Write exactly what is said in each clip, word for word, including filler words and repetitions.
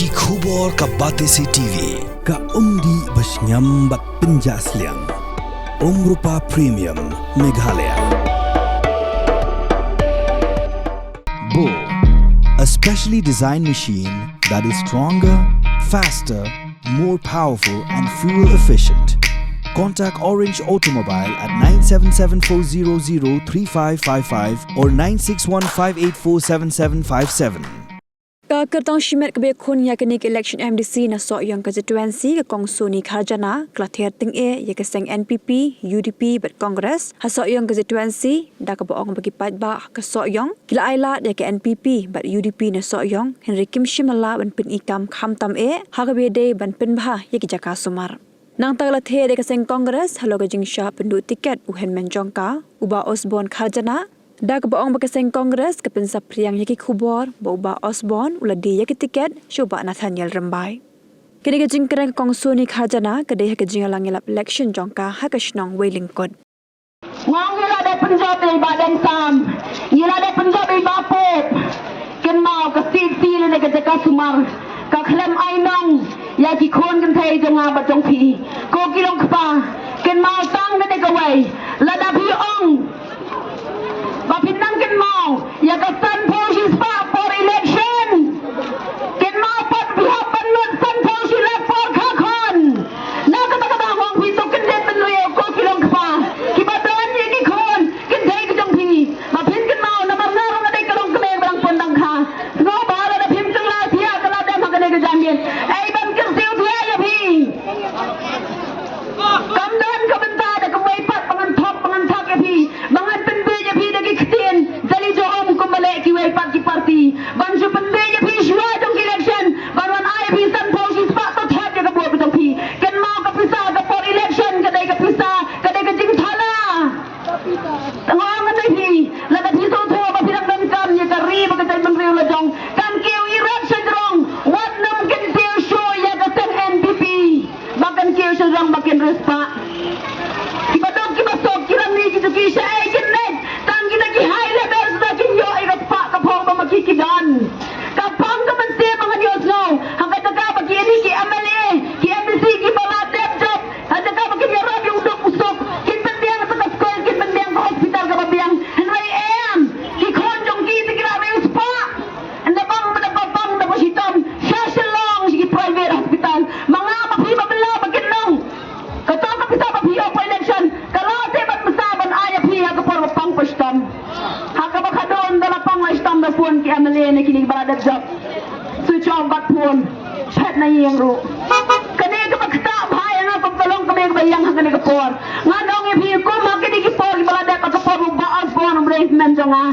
Ki khubor ka Batesi T V, ka umdih ba shngiam bad pynjah sliang. Umrupa Premium, Meghalaya. Bo, a specially designed machine that is stronger, faster, more powerful and fuel efficient. Contact Orange Automobile at nine seven seven four zero zero three five five five or nine six one five eight four seven seven five seven. Ka kyrtong shimet kaba ïakhun ïa kane ka election M D C na Sohiong constituency, ka Kong Sony Kharjana, ka la ther tyngeh ïa ka seng N P P, U D P bad Congress ha Sohiong constituency, da kaba ong ba ki paidbah ka Sohiong ki la ailad ïa ka N P P bad U D P na Sohiong, hynrei kim shym la lah ban pyni kam khamtam eh ha kaba ïadei ban pynbha ïa ki jaka sumar. Nangta ka la ther ïa ka seng Congress halor ka jingshah pynduh tiket u hynmen jong ka, u Bah Osborne Kharjana, da kaba ong ba ka seng Congress ka pynsaphriang ïa ki khubor ba u Bah Osborne u la die ïa ka tiket sha u Bah Nathaniel Rymbai. Kane ka jingkren ka Kong Sony Kharjana ka dei ha ka jingïalang ïalap election jong ka ha ka shnong Weilyngkut. Nga ong ngi la dep pynjop ïa i Bah Deng Sam, ngi la dep pynjop ïa i Bah Pop. Kynmaw, ka C F C lane ka jaka sumar ka khlem ai nong ïa ki khun kynthei jong nga bad jong phi. Ko ki long kpa, kynmaw tang kane kawei. Lada phi ong ba phin nang kynmaw ïa ka sanphew shispah por election, kynmaw pat phi hap ban lut sanphew shi lak por kha khun. Na kata ka daw nga ong phi, to kyndit bynriew ko ki long kpa kiba don ïa ki khun kynthei ki jong phi. Ba phin kynmaw namar nga ruh nga dei ka long kmie ba dang pun dang kha. Sngewbha lada phim kylla thiah ka la dem ha kane ka janmiet, ei ban kyrsiew thiah ïa phi. Kam don ka bynta da kawei pat ba ngan thok ba ngan thok ïa phi, ba ngan pynbiej ïa phi da ki ktien jali jong um kumba leh kiwei pat ki party ban shu pynbiej ïa phi shuwa jong ki election ban wan ai ïa phi sanphew shispah. To thep ïa ka vote ka jong phi. Kynmaw, ka pisa ka por election ka dei ka pisa, ka dei ka jingthala. Nga ong ïa phi, lada phi sngewthuh ba phi dang donkam ïa ka ri bad ka jaitbynriew la jong, kan kiew i rat sha jrong, wat nym kyntiew shuh ïa ka seng N P P ba kan kiew sha jrong ba kin riewspah. Kiba duk kiba suk ki rangli ki juki, shaei kin leit? Tang kita ki high level suda kin ïoh ïa ka spah ka phew ba ma ki ki don. Ka pang ka mynsiem ba ngan ïohsngew ha ka jaka ba kine ki M L A, ki M D C kiba la dep jop, ha jaka ba kin ïarap ïa u duk u suk, kin pynbiang ka skul, kin pynbiang ka hospital kaba biang. Hynrei em, ki khun jong ki te ki la riewspah. Ynda bang ba da ba bang da ba shitom sha Shillong sha ki private hospital. Ma nga ma phi ba bylla ba kin nong. Kato ka pisa ba phi ïoh por election ka la te ban pisa ban ai ïa phi ha ka por ba pang ba shitom. Ha kaba khadduh ynda la pang la shitom da phone ki M L A ne kine ba la dep jop. Switch off bad phone. Phet na ïing ruh. Kane kaba ktah bha ïa nga kum ka long kaba ïeng ha kane ka por. Ngan ong ïa phi kum ha kine ki por kiba la dep ha ka por u Bah Osborne u briew hynmen jong nga.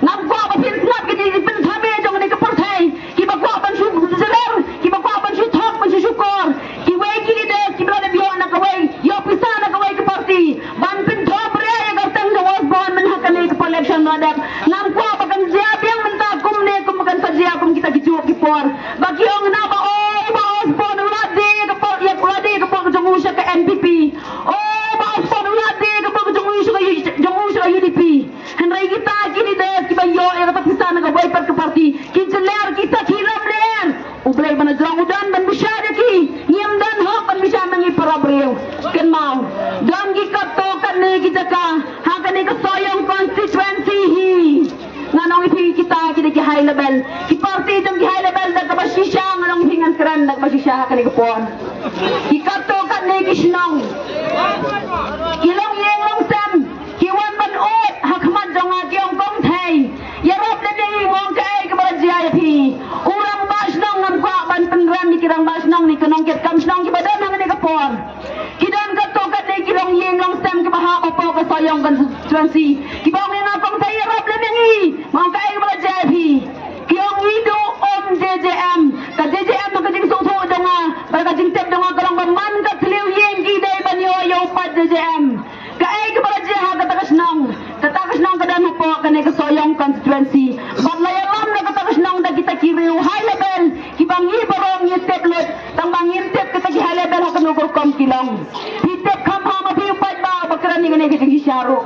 Ngam kwah ba phin sngap kine ki pynthame jong kane ka pyrthei kiba kwah ban shu jler, kiba kwah ban shu thok, ban shu shukor. Kiwei ki leaders kiba la dep ïoh na kawei, ïoh pisa na kawei ka party ban pynthame ïa ka kyrteng jong u Osborne mynha kane ka por election ba la dep. Ngam kwah ba kan jia biang mynta kumne kum ba kan sa jia kum kita ki juh ki por ba ki ong na ba, oh, Bah Osborne u la die ka por, ïa u la die ka por jong u sha ka N P P. Oh, Bah Osborne u la die ka por jong u sha ka U-, jong u sha ka U D P. Hynrei kita ki leaders kiba ïoh ïa kata pisa na kawei pat ka party ki jler, kita ki lamler. U Blei ba na jrong u don ban bishar ïa ki. Ngim don hok ban bishar ma ngi para briew. Kynmaw, don ki katto katne ki jaka ha kane ka Sohiong constituency hi. Ngan ong ïa phi kita ki dei ki high level. Ki party jong ki high level da kaba shisha, ngan ong ïa phi ngan kren da kaba shisha ha kane ka por. Ki katto katne ki shnong, ki longïing longsem ki wan ban ud ha khmat jong nga ki ong, Kong Thei, ïarap lem ïa ngi, ma ong kaei kaba la jia ïa phi. U rangbah shnong, ngam kwah ban pynrem ïa ki rangbah shnong ne ki nongkitkam shnong kiba don ha kane ka por. Ki don katto katne ki longïing longsem kiba hap hapoh ka Sohiong constituency kiba ong ïa nga, Kong Thei, ïarap lem ïa ngi, ma ong kaei kaba la jia ïa phi. Ki ong ngi duh um J J M. Ka J J M ha ka jingsngewthuh jong nga bad ka jingtip jong nga ka long ba man ka thliew ïing ki dei ban ïoh ïa u paid J J M. Kaei kaba la jia ha kata ka shnong? Kata ka shnong ka don hapoh kane ka Sohiong constituency. Bad la ïalam na kata ka shnong da kita ki riew high level kiba ngi baroh ngi tip lut. Tang ba ngim tip kita ki high level ha kano ka rukom ki long. Phi tip kham ha ma phi u paidbah ba kren ïa kane ka jingshisha ruh.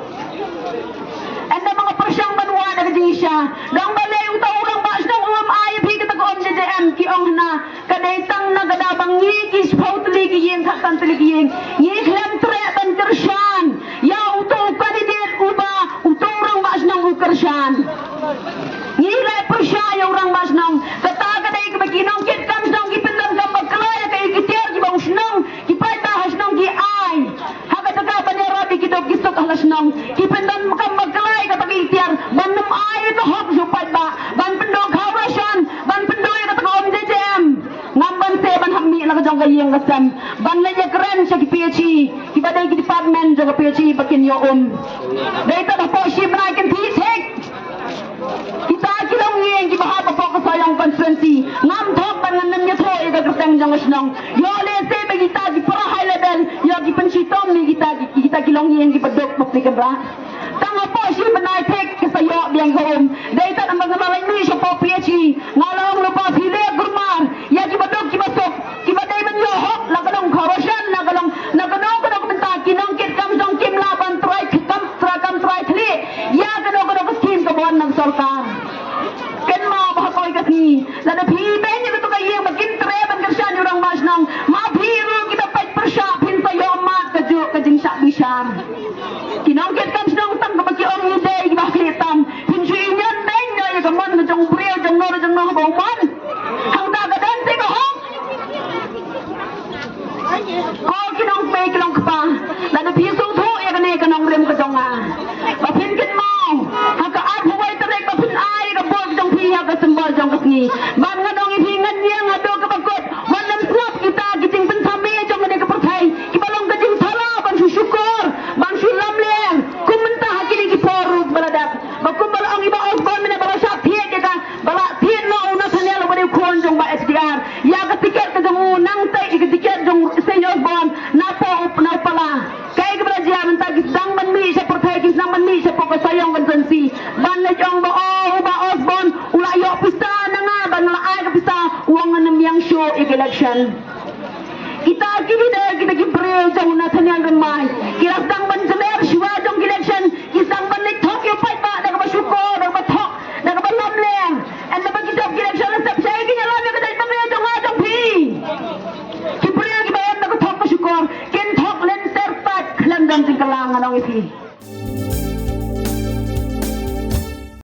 Ynda ma nga pyrshang ban wad da ka jingshisha, dang balei uta u rangbah shnong um ai ïa phi kata ka um J J M? Ki ong hana Ki shiphew tylli ki ïing, khatsan tylli ki ïing. Ngi khlem treh ban kyrshan ïa uto u candidate uba uto u rangbah shnong u kyrshan. Ngi leh pyrshah ïa u rangbah shnong. Kata ka dei kaba ki nongkitkam shnong ki pyndonkam bakla ïa kaei ki tiar kiba u shnong, ki paidbah ha shnong ki ai. Ha kata ka ban ïarap ïa ki duk ki suk ha la shnong, ki pyndonkam bakla ïa kata ka ïing tiar ban ym ai ïa ka hok sha u paidbah, ban pynduh khaw ration, ban pynduh ïa kata ka um J J M. Ngam banse ban hap mih la ka jong ka ïing ka sem ban leit ïakren sha ki P H E, kiba dei ki department jong ka P H E ba kin ïoh um. Dei ta da pok shi bnai kin thik thik. Kita ki longïing kiba hap hapoh ka Sohiong constituency, ngam thok ban ngan nym ïathuh ïa ka kyrteng jong ka shnong. Ïoh lehse ba kita ki para high level, ïoh ki pynshitom ïa kita ki, kita ki longïing kiba duk bad ki kynrad. Tang hapoh shi bnai thik ki sa ïoh biang ka um. Dei ta namar nga la leit mih shapoh P H E, nga la ong lypa phi leh kulmar ïa kiba duk kiba suk, kiba dei ban ïoh hok, la ka long khaw ration, la ka long na kano kano ka bynta. Ki nongkitkam shnong kim lah ban trai kam, trai kam trai thylliej ïa kano kano ka skim kaba wan na ka sorkar. Kynmaw ba ha kawei ka sngi lada phi beiñ ïa kato ka ïing ba kin treh ban kyrshan ïa u rangbah shnong, ma phi ruh kiba peit pyrshah phin sa ïoh mad kajuh ka jingshah bishar. Ki nongkitkam shnong tang kaba ki ong ngi dei kiba khlieh tam, phin shu ïa ñion beiñ noh ïa ka mon ka jong u briew jong no jong no haba u mon. Hangta ka don te ka hok. Ko ki nongkmie ki nongkpa, lada phi sngewthuh ïa kane ka nongrim ka jong nga, ba phin kynmaw ha ka arphew wei tarik ba phin ai ïa ka vote jong phi ha ka symbol jong ka sngi. Bad ngan ong ïa phi, ngan ïeng haduh kaba kut, wat nym sngap kita ki jingpynthame jong kane ka pyrthei kiba long ka jingthala ban shu shukor, ban shu lamler kum mynta ha kine ki por ruh ba la dep. Ba kumba la ong i Bah Osborne mynne ba la shah thied ïa ka, ba la thied noh u Nathaniel uba dei u khun jong Bah H D R ïa ka tiket ka jong u, nangta ïa ka tiket jong u Saint Osborne na poh u, na u Pala. Kaei kaba la jia mynta, ki sdang ban mih sha pyrthei, ki sdang ban mih shapoh ka Sohiong constituency ban leit ong ba, oh, u Bah Osborne u la ïoh pisa na nga, ban la ai ka pisa, u ong ngan ym ïeng shuh ïa ka election. Kita ki leader, kita ki briew jong u Nathaniel Rymbai, ki la sdang ban jler shuwa jong ki election, ki sdang ban leit thok ïa u paidbah da kaba shukor, da kaba thok, da kaba lamler. Ynda ba ki jop ki election la sep, shaei kin ïalam ïa ka jaitbynriew jong nga jong phi? Ki briew kiba em da ka thok ka shukor kin thok lynter pat khlem don jingkylla, ngan ong ïa phi.